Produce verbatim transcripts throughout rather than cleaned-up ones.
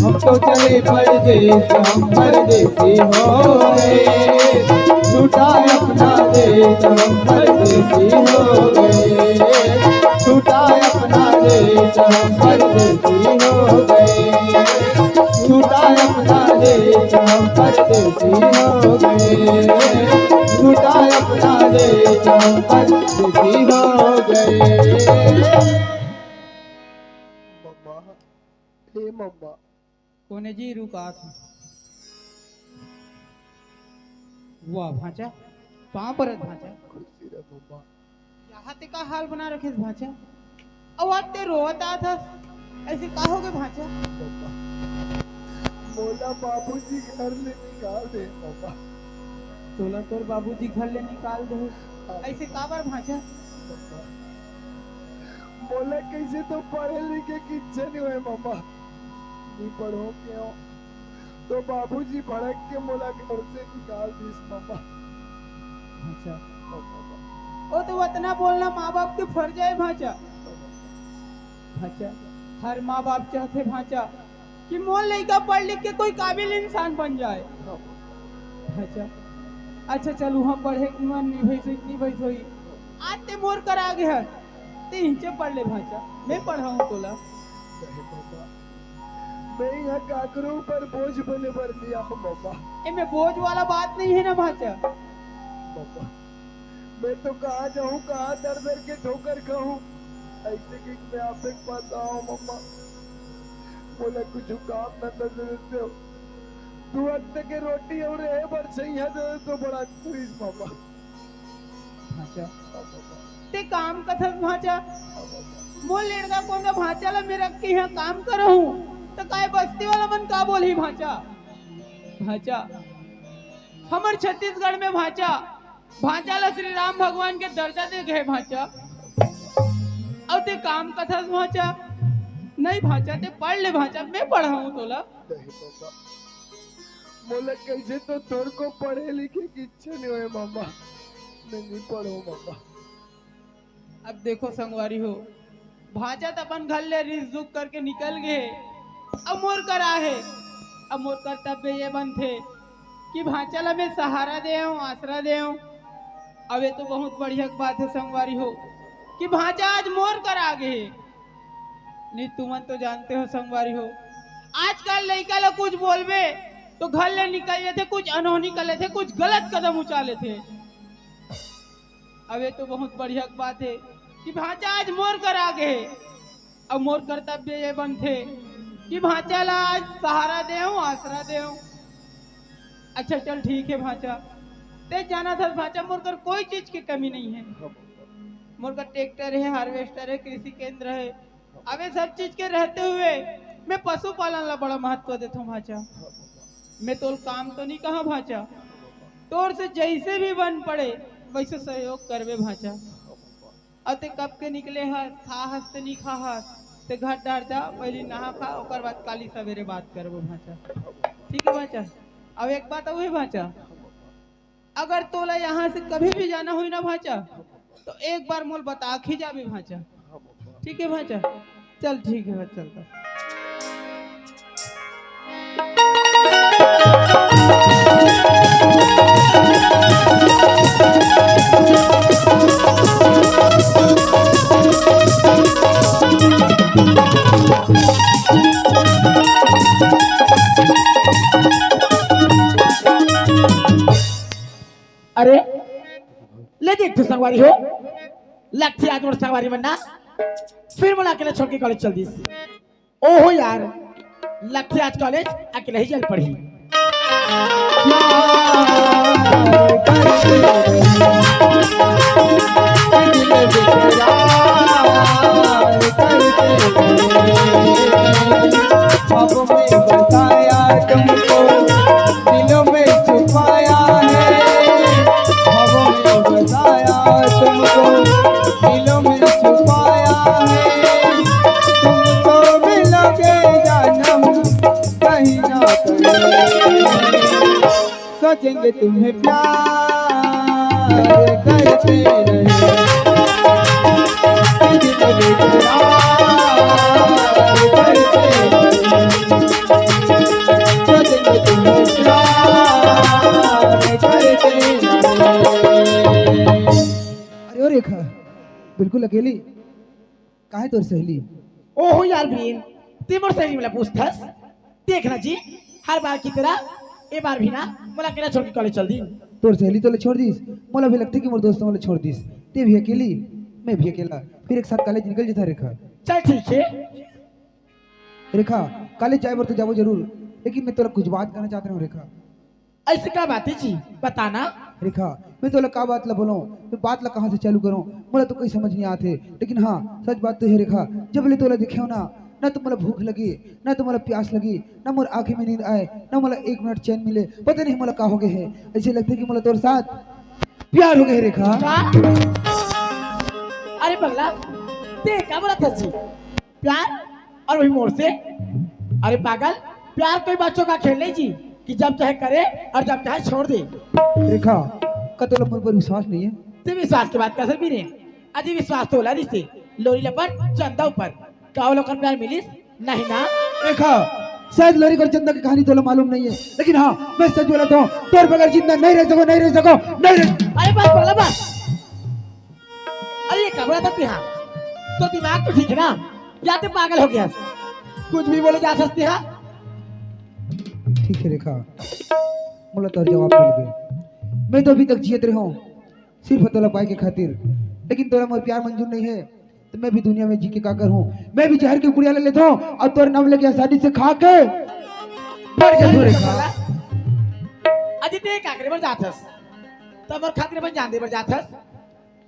हम तो चले परदेस, हम परदेसी हो गए। छूटा अपना देश, हम परदेसी हो गए। छूटा अपना देश, हम परदेसी हो गए। छूटा अपना देश, हम परदेसी हो गए। छूटा अपना देश, हम परदेसी हो गए। मम्मा, हे मम्मा। कोने जी, रुक आत हूँ। वाह भांचा, पाँव परत भांचा। खुशी रह मम्मा। यहाँ ते का हाल बना रखे भांचा? अउ आज ते रोवत आत हस, ऐसे का होगे भांचा? मम्मा, मोला बाबूजी घर ले निकाल दे मम्मा। तोला तोर बाबूजी घर ले निकाल दे? हाँ। ऐसे काबर भांचा? मम्मा, मोला कइसे तो पढ़े लिखे के इच्छा नइ होय मम्मा। नइ पढ़ो के हो तो बाबूजी भड़क के मोला घर से निकाल दिस मम्मा। भांचा। ओ मम्मा। ओ तो अतना बोलना माँ बाप के फर्ज आय भांचा। भांचा, हर माँ बाप चाहथे भांचा कि मोर लइका पढ़ लिख के कोई काबिल इंसान बन जाए। भांचा, अच्छा चल, उहाँ पढ़े के मन नइ भइस होही, नइ भइस होही। आज ते मोर करा आगे हस, ते इहिंचे पढ़ ले भांचा, मैं पढ़ाहूँ तोला। नहीं मम्मा, मैं इहाँ काकरो ऊपर बोझ बने बर नइ आएंव मम्मा। एमे बोझ वाला बात नइ हे ना भांचा। मम्मा, मैं तो कहाँ जाहूँ, कहाँ दर दर के ठोकर खाहूँ, अइसे कि मैं आपे के पास आएंव मम्मा। मोला कुछ काम धंधा दे देतेव, दू वक्त के रोटी अउ रहे बर छइहां दे देतेव, बड़ा खुश मम्मा। भांचा, ते काम कथस भांचा? मोर लेड़गा कोन भांचा ला मैं रख के इहाँ काम करहूँ, त काय बस्ती वाला मन का बोलही भांचा? भांचा, हमर छत्तीसगढ़ में भांचा, भांचा ला श्री राम भगवान के दर्जा दे गे हे भांचा। अउ ते काम कथस भांचा? नहीं भांचा, ते पढ़ ले भांचा, मैं पढ़ाहूँ तोला। नहीं मम्मा, मोला कइसे तो थोरको पढ़े लिखे के इच्छा नइ होय मम्मा, मैं नइ पढ़ों मम्मा। अब देखो संगवारी हो, भांचा त अपन घर ले रिस दुख करके निकल गे, अब मोर करा हे, अब मोर कर्तव्य ये बनथे कि भांचा ला मैं सहारा देंव, आसरा देंव। अब ये तो बहुत बढ़िया के बात हे संगवारी हो कि भांचा आज मोर करा आगे हे। नहीं, तुमन तो जानते हो संगवारी हो, आजकल लइका ला कुछ बोलबे तो घर ले निकल जाथे, कुछ अनहोनी कर लेथे, कुछ गलत कदम उठा लेथे। अब ये तो बहुत बढ़िया के बात हे कि भांचा आज मोर करा आगे हे। अब मोर कर्तव्य ये बनथे कि भांचा ला आज सहारा देंव, आसरा देंव। अच्छा चल ठीक हे भांचा, ते जानत हस भांचा, मोर कर कोई चीज के कमी नइ हे। मोर कर ट्रैक्टर हे, हार्वेस्टर हे, कृषि केंद्र हे, अब ये सब चीज के रहते हुए मैं पशुपालन ला बड़ा महत्व देथों भांचा। मैं तोला काम तो नइ कहंव भांचा, तोर से जइसे भी बन पड़े वइसे सहयोग करबे भांचा। अउ ते कब के निकले हस, खा हस ते नइ खा हस, ते घर डहर जा, पहिली नहा खा, ओकर बाद काली सवेरे बात करबो भांचा। ठीक हे भांचा? अब एक बात अउ हे भांचा, अगर तोला यहाँ से कभी भी जाना होही ना भांचा, तो एक बार मोला बता के ही जाबे भांचा। ठीक हे भांचा, चल ठीक हे, चलता। अरे, ले देख तो संगवारी हो, लखिया आज मोर संगवारी मन ना, फिर मोला अकेला छोड़ के कॉलेज चल दिस। ओहो यार, लखिया आज कॉलेज अकेला ही चल पड़ही। अब मैं बताया तुमको, दिलों में छुपाया है। अब मैं बताया तुमको, दिलों में छुपाया है। तुम तो मिलोगे जानम कहीं ना कहीं। सोचेंगे तुम्हें प्यार करते रहे। दिल बेकरार करते रहे। अकेली? काहे तोर सहेली? ओहो यार बीरेन, ते मोर सहेली वाला पूछथस? देख ना जी, हर बार की तरह ए बार भी ना मोला अकेला छोड़ के कॉलेज चल दी। तोर सहेली तोला छोड़ दिस, मोला भी लगथे कि मोर दोस्त मोला छोड़ दिस। ते भी अकेली, मैं भी अकेला, फिर एक साथ कॉलेज निकल जथा रेखा। चल ठीक है। रेखा, कॉलेज जाए बर तो जाबो जरूर, लेकिन मैं तोला कुछ बात कहना चाहत रहूं रेखा। ऐसे का बात है जी, बताना। रेखा, मैं तोला का बात ला बोलूं, मैं बात ला कहां से चालू करूं, मोला तो कोई समझ नहीं आत हे। लेकिन हां, सच बात तो है रेखा, जब ले तोला देखे हो ना, ना तो मोला भूख लगी, ना तो मोला प्यास लगी, ना मोर आंखें में नींद आए, ना मोला एक मिनट चैन मिले। पता नहीं मोला का हो गए है, ऐसे लगथे कि मोला तोर साथ प्यार हो गए रेखा। का? अरे पगला, ते का बोलथस जी? प्यार? और वही मोर से? अरे पागल, प्यार कोई बच्चों का खेल नहीं जी, कि जब चाहे करे और जब चाहे छोड़ दे। रेखा, का तोला मोर पर विश्वास नहीं है? ते विश्वास के बात कर सर बीरेन? अजी विश्वास तो ओला रिसे, लोरी लपर चंदा ऊपर। का ओला ओकर प्यार मिलिस? नहीं ना। रेखा, शायद लोरी कर चंदा की कहानी तोला मालूम नहीं है, लेकिन हां, मैं सच बोलत हूं, तोर बगैर जिंदा नहीं रह सको, नहीं रह सको, नहीं रह अरे बस पगला बस। अरे ये का बोलथस तेहा? तो दिमाग तो ठीक है ना, या ते पागल हो गया? कुछ भी बोले जाथस तेहा। ठीक है रेखा, मोला तोर जवाब मिल गए। मैं तो अभी तक जियत रहे हूं सिर्फ तोला पाए के खातिर, लेकिन तोला मोर प्यार मंजूर नहीं है, तो मैं भी दुनिया में जी के का करूं? मैं भी जहर की पुड़िया ले लेता हूं और तोर नाम लेके आसानी से खा के मर जाता हूं रेखा। अजी ते का करे बर जाथस? तो मोर खातिर बन जान दे बर जाथस?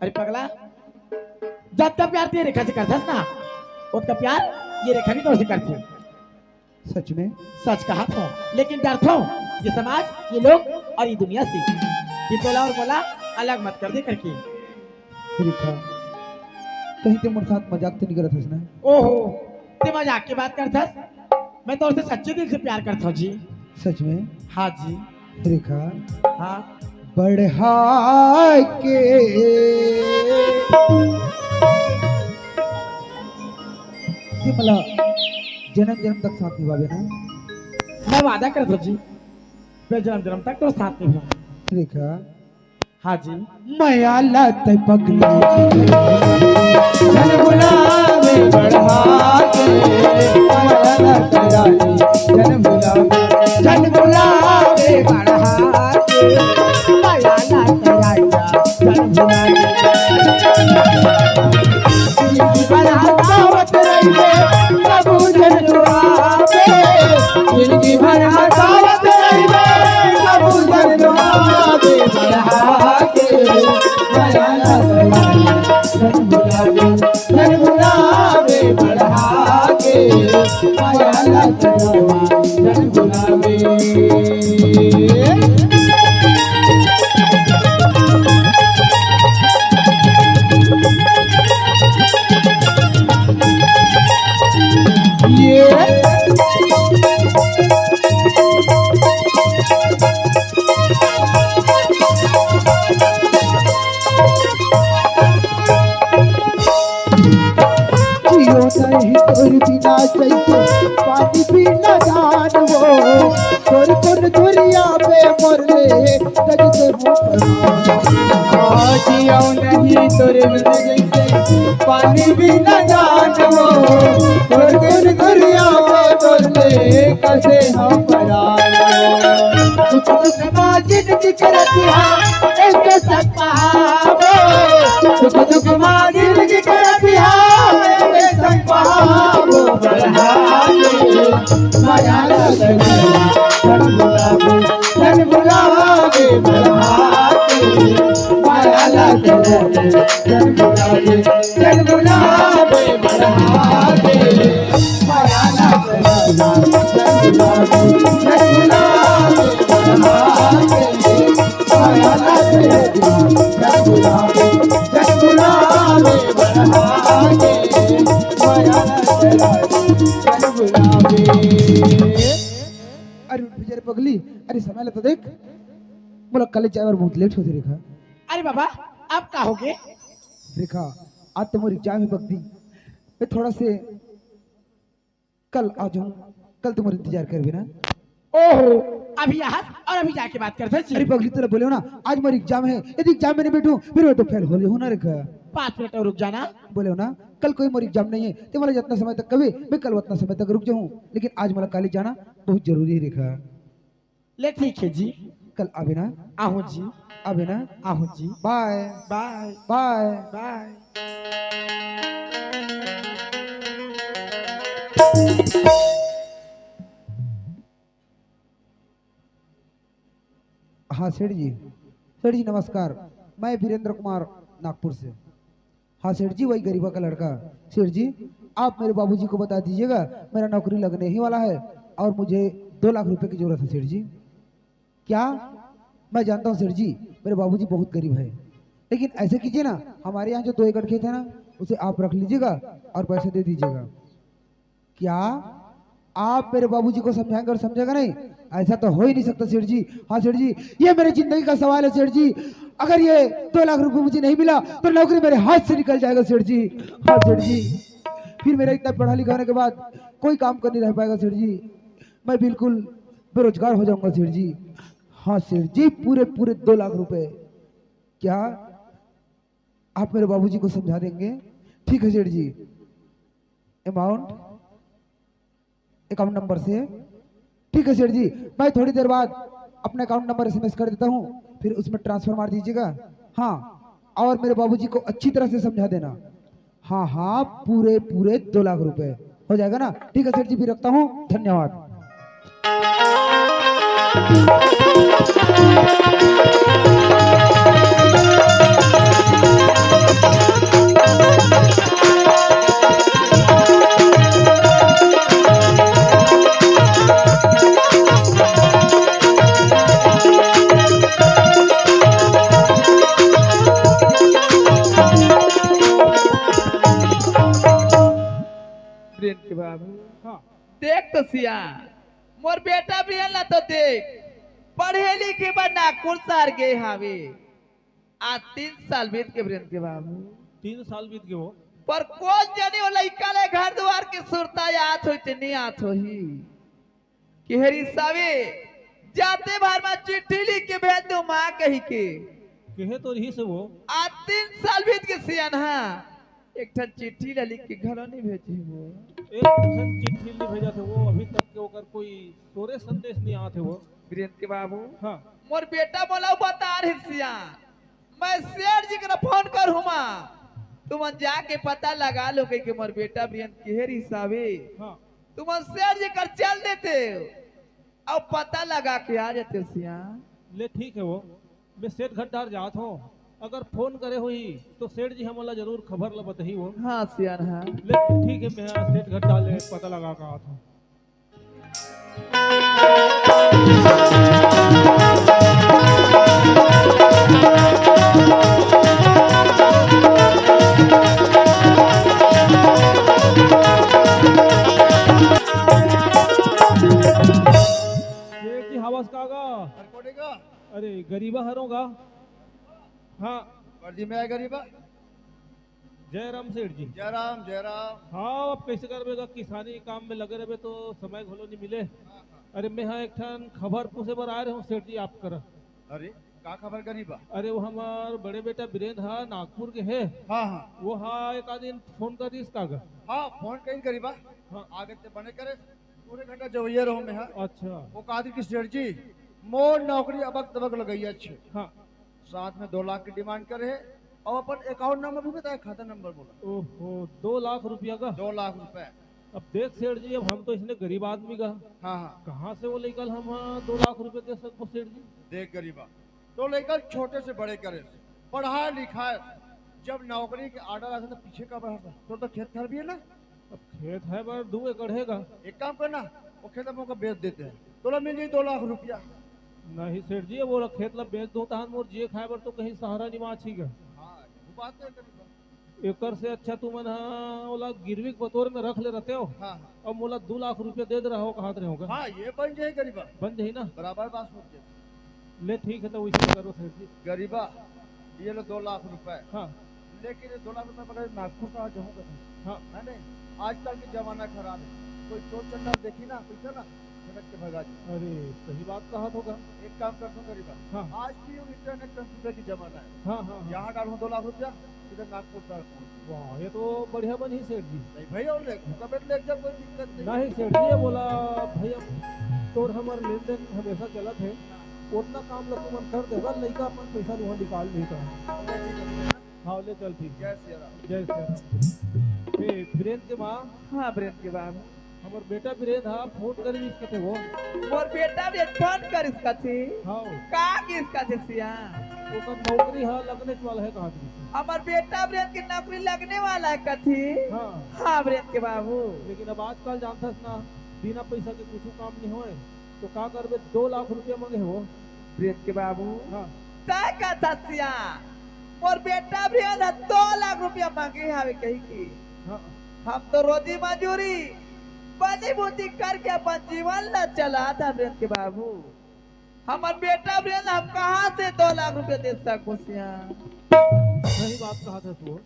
अरे पगला, जतका प्यार ते रेखा से करथस ना, ओतका प्यार ये रेखा भी तोर से करथे। सच में? सच कहा था, लेकिन डर था ये समाज, ये लोग और ये दुनिया से कि तोला और मोला अलग मत कर दे करके। रेखा, कहीं ते मोर साथ मजाक तो नहीं करत हस ना? ओहो, ते मजाक की बात करथस? मैं तो उससे सच्चे दिल से प्यार करता हूँ जी। सच में? हाँ जी। रेखा। हाँ। बढ़ा के ये मला जन्म जन्म तक साथ निभावे ना। मैं वादा करता हूँ जी, मैं जन्म जन्म तक तो साथ निभाऊँ। रेखा। हाँ जी। मया ला तै पगली, जन बुलावे बढ़ा के। मया ला तै रानी, जन बुलावे, जन बुलावे बढ़ा के। मया ला तै राजा, जन बुलावे। जिंदगी भर हंसावत रहिबे, कबू जन रोआवे। जिंदगी भर हंसावत रहिबे, कबू जन रोआवे। बढ़ा के, मया ला तै रानी, जन बुलावे, जन बुलावे। बढ़ा के, मया ला तै रानी, जन बुलावे। ये जियो नहीं तोर बिना जैसे पानी बिना जान वो। तोर कोन दुरिया पे मोर ले तज से हो। जियो नहीं तोर बिना जैसे पानी बिना जान वो। तोर कोन दुरिया पे मोर ले कसे हम परान वो। जिंदगी करत हा, एक सपहा वो। सुख दुख मा जिंदगी करत हा, एक सपहा वो। बढ़ा के, मया ला तै रानी, जन बुलावे, जन बुलावे। बढ़ा के, मया ला तै रानी, जन बुलावे, जन बुलावे। बढ़ा के, मया ला तै रानी, जन बुलावे, जन बुलावे। बढ़ा के, अरे उठ जा रे पगली, अरे समय ला तो देख, मोला कॉलेज जाए बर बहुत लेट होथे रेखा। अरे बाबा, अब का हो गे? रेखा, आज तो मोर एग्जाम हे पगली, मैं थोड़ा से कल आ जाऊं, कल तुम्हारा इंतजार करबे ना। ओहो, अभी आहस और अभी जाके बात करथस जी। अरे पगली, तोला बोले हो ना, आज मोर एग्जाम हे, यदि एग्जाम में नहीं बैठूं, फिर मैं तो फेल हो जाऊं ना रेखा। पाँच मिनट अउ रुक जाना। बोले हो ना, कल कोई मोर एग्जाम नहीं है, ते मोला जितना समय तक कबे, मैं कल उतना समय तक रुक जाऊँ, लेकिन आज मोला कॉलेज जाना बहुत जरूरी है रेखा। ले ठीक है जी। कल आबे ना? आहूँ जी। आबे ना? आहूँ जी। बाय। बाय। बाय। बाय। हाँ सेठ जी, सेठ जी नमस्कार, मैं वीरेंद्र कुमार नागपुर से। हाँ सेठ जी, वही गरीबा का लड़का। सेठ जी, आप मेरे बाबूजी को बता दीजिएगा, मेरा नौकरी लगने ही वाला है और मुझे दो लाख रुपए की जरूरत है सेठ जी। क्या? मैं जानता हूँ सेठ जी, मेरे बाबूजी बहुत गरीब है, लेकिन ऐसे कीजिए ना, हमारे यहाँ जो दो एकड़ खेत है ना, उसे आप रख लीजिएगा और पैसे दे दीजिएगा। क्या आप मेरे बाबूजी को समझाएंगे और समझेगा नहीं? ऐसा तो हो ही नहीं सकता सेठ जी। हाँ सेठ जी, ये मेरी जिंदगी का सवाल है सेठ जी। अगर ये दो लाख रुपए मुझे नहीं मिला तो नौकरी मेरे हाथ से निकल जाएगा सेठ जी। हाँ सेठ जी, फिर मेरा इतना पढ़ा लिखा होने के बाद कोई काम कर नहीं रह पाएगा सेठ जी। मैं बिल्कुल बेरोजगार हो जाऊंगा सेठ जी। हाँ सेठ जी, पूरे पूरे दो लाख रुपए। क्या आप मेरे बाबूजी को समझा देंगे? ठीक है सेठ जी, अमाउंट अकाउंट नंबर से। ठीक है सेठ जी, मैं थोड़ी देर बाद अपना अकाउंट नंबर एसएमएस कर देता हूँ, फिर उसमें ट्रांसफर मार दीजिएगा। हाँ, और मेरे बाबूजी को अच्छी तरह से समझा देना। हाँ हाँ, पूरे पूरे दो लाख रुपए हो जाएगा ना? ठीक है सेठ जी, फिर रखता हूँ, धन्यवाद। प्रेम के बाबू, हाँ। देख तो सिया, मोर बेटा बिरेन ला तो देख, पढ़े लिखे बर नागपुर शहर गे हावे। आज तीन साल बीत के बिरेन के बाबू। तीन साल बीत गे हो। पर कोन जनी वो लइका ले घर दुआर के सुरता आत होई ते नहीं आत होही। कि हेरी सावे, जाते भर मा चिट्ठी लिख के भेज दो माँ कही के। कहे तो रही से वो। आज तीन साल बीत के सियान हा, एक ठन चिट्ठी ला लिख के घलो नहीं भेजे वो। एक ठन चिट्ठी नहीं भेजा थे वो, अभी तक के ओकर कोई सोरे संदेश नहीं आते वो। वीरेंद्र के बाबू, हाँ। मोर बेटा मोला बता रहे सियान, मैं सेठ जी करा फोन करहूँ मा, तुमन जाके पता लगा लो कहिके मोर बेटा वीरेंद्र के हेरी सावे। हाँ। तुमन सेठ जी कर चल देते हो, अब पता लगा के आ जाते सियान। ले ठीक है वो, मैं सेठ घर डार जात हूँ, अगर फोन करे होही तो सेठ जी हमला जरूर खबर ला बताही वो। हाँ सियान, हाँ। ले ठीक है, मैं सेठ घर डार ले पता लगा के आत हूँ। सेठ जी, हवस का गा? अरे, कोने का? अरे, गरीबा हरो गा। हाँ। वर्दी में आए गरीबा। जय राम सेठ जी। जय राम, जय राम। हाँ, अब कैसे करबे गा, किसानी काम में लगे रहबे तो समय घलो नहीं मिले। हाँ, हाँ। अरे, मैं हाँ एक ठन खबर पूछे बर आए रहे हूँ सेठ जी आप करा। अरे, का खबर गरीबा? अरे, वो हमार बड़े बेटा बीरेंद्र हा नागपुर के है। हाँ, हाँ। वो हा एक आध दिन फोन कर दिस का गा? हाँ, फोन कहीं गरीबा। हाँ। आगे ते बने करे, पूरे घंटा जवैया रहो मैं, हाँ। अच्छा। वो कहा कि सेठ जी, मोर नौकरी अबक तबक लगैया छे। हाँ। साथ में दो लाख की डिमांड करे है और अपन अकाउंट नंबर भी बताए, खाता नंबर बोला। ओहो, दो लाख रुपया का? दो लाख रुपए। अब देख सेठ जी, अब हम तो इसने गरीब आदमी का। हाँ, हाँ। कहाँ से वो लेकर हम, हाँ, दो लाख रुपए दे सकबो सेठ जी? देख गरीबा, तो लेकर छोटे से बड़े करे, पढ़ाए लिखाए, जब नौकरी के ऑर्डर आता तो पीछे का बढ़ा था, तो, तो खेत खर भी है ना? अब खेत है बर दू एकड़ है गा। एक काम करना, वो खेत हम लोग को बेच देते हैं, तोला मिल जाई दो लाख रुपया। नहीं सेठ जी, वो खेत ला बेच दो तहन मोर जिए खाए बर तो कहीं सहारा नहीं बाँची गा। हाँ, वो बात तो है गरीबा। एकर से अच्छा तुमन हा ओला गिरवी के बतौर में रख ले रहते हो। हाँ, हाँ। अब मोला दू लाख रुपया दे दे रहा हो, कहत रहे होगा। हाँ, ये बन जाए गरीबा। बन जाई ना? बराबर बात सोच के। ले ठीक है, तो वैसे करो सेठ जी। गरीबा, ये लो दो लाख रुपए। हाँ। लेकिन ये दो लाख रुपए बगैर नागपुर कहाँ जाऊँगा? हाँ। है नहीं? आजकल की जमाना खराब है, कोई चोर चंडाल देखी ना, कोई चला, झटक के भगा दी। अरे, सही बात कहा तो का। एक काम कर दूँ गरीबा। हाँ। आज भी वो इंटरनेट कंप्यूटर की जमाना है। हाँ, हाँ, हाँ। यहाँ डालूँ दो लाख रुपया, वाह, ये तो बढ़िया बनही सेठ जी। नहीं भाई, और ले, उनका बेट ले जा, कोई दिक्कत नहीं। नहीं सेठ जी, ये बोला भाई, अब तोर हमर लेन देन हमेशा चलत है, उतना काम ला तुमन कर देगा, लइका अपन पैसा तुमन निकाल लेता। हाँ, ले चल, ठीक। जय सिया राम। जय सिया राम। ए, बीरेन के माँ। हाँ, बीरेन के बाप। हमर बेटा बीरेन हा फोन करिस कथे वो। मोर बेटा बीरेन फोन करिस कथे। हाँ। का किस कथे सिया? ओकर नौकरी हा लगने वाला है कहा करिस। हमर बेटा बीरेन के नौकरी लगने वाला है कथे। हाँ। हाँ, बीरेन के बाबू। लेकिन अब आजकल जानथस ना, बिना पैसा के कुछ काम नहीं होए, तो का करबे, दो लाख रुपया मांगे हो। बीरेन के बाबू। हाँ। तय कथस सिया, मोर बेटा बीरेन दो लाख रुपया मांगे हवे कही के। हाँ। हम तो रोजी मजूरी, बनी बूती करके अपन जीवन ला चलात हन बीरेन के बाबू। हमर बेटा बीरेन हम कहाँ से दो लाख रुपया दे सकबो सिया? सही बात कहा था तू।